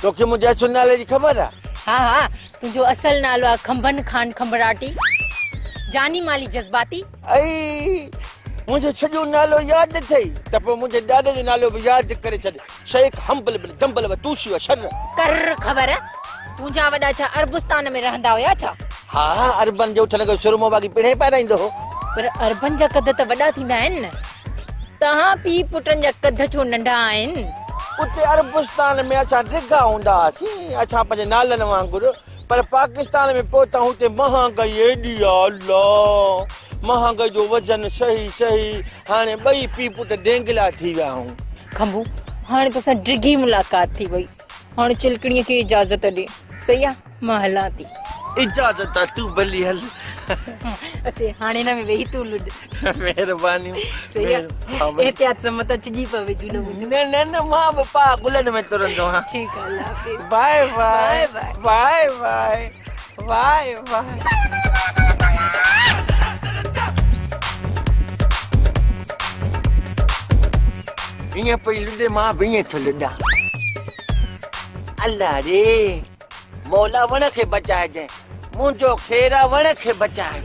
توکي منهنجي اصل نالي جي خبر آ؟ ها ها، تنهنجو اصل نالو آ کنڀن خان کنڀڙاٽي، جاني مالي جذباتي. ائي، منهنجو سڄو نالو ياد اٿئي ته پوء منهنجي ڏاڏي جو نالو به ياد ڪري ڇڏ، شيخ حنبل بن جنبل و توشي و شر. ڪر خبر، تنهنجا وڏا ڇا عربستان ۾ رهندا هيا ڇا؟ ها، عربن جي اٺن کي سرمو باقي پڻهين پارائيندو هو. پر عربن جا قد ته وڏا ٿيندا آهن نه. توهان پيء پٽن جا قد ڇو ننڍا آهن؟ اتي عربستان ۾ اسان ڊگها هوندا هئاسين، اسان پنهنجي نالن وانگر، پر پاڪستان ۾ پهتا هتي مهانگائي ايڏي آ الله مهانگائي جو وزن سهي سهي هاڻي ٻئي پيء پٽ ڊينگلا ٿي ويا آهيون. کنڀو، هاڻي توسان ڊگهي ملاقات ٿي وئي، هاڻي چلڪڻيء کي اجازت ڏي. صحيح آ، مان هلان ٿي. اجازت آ، تون ڀلي هل. اچي، هاڻي هن ۾ ويهي تون لڏ. مهربانيون. صحيح آ، احتياط سان متان ڇڄي پوي جهولو منهنجو. نه نه نه، مان به پاء گلن ۾ ترندو آهيان. ٺيڪ آ، الله حافظ. Bye bye. Bye bye. Bye bye. Bye bye. ائين پئي لڏي، مان به ائين ٿو لڏان. الله ري مولا وڻ کي بچائجين منهنجو خير آ وڻ کي بچائج.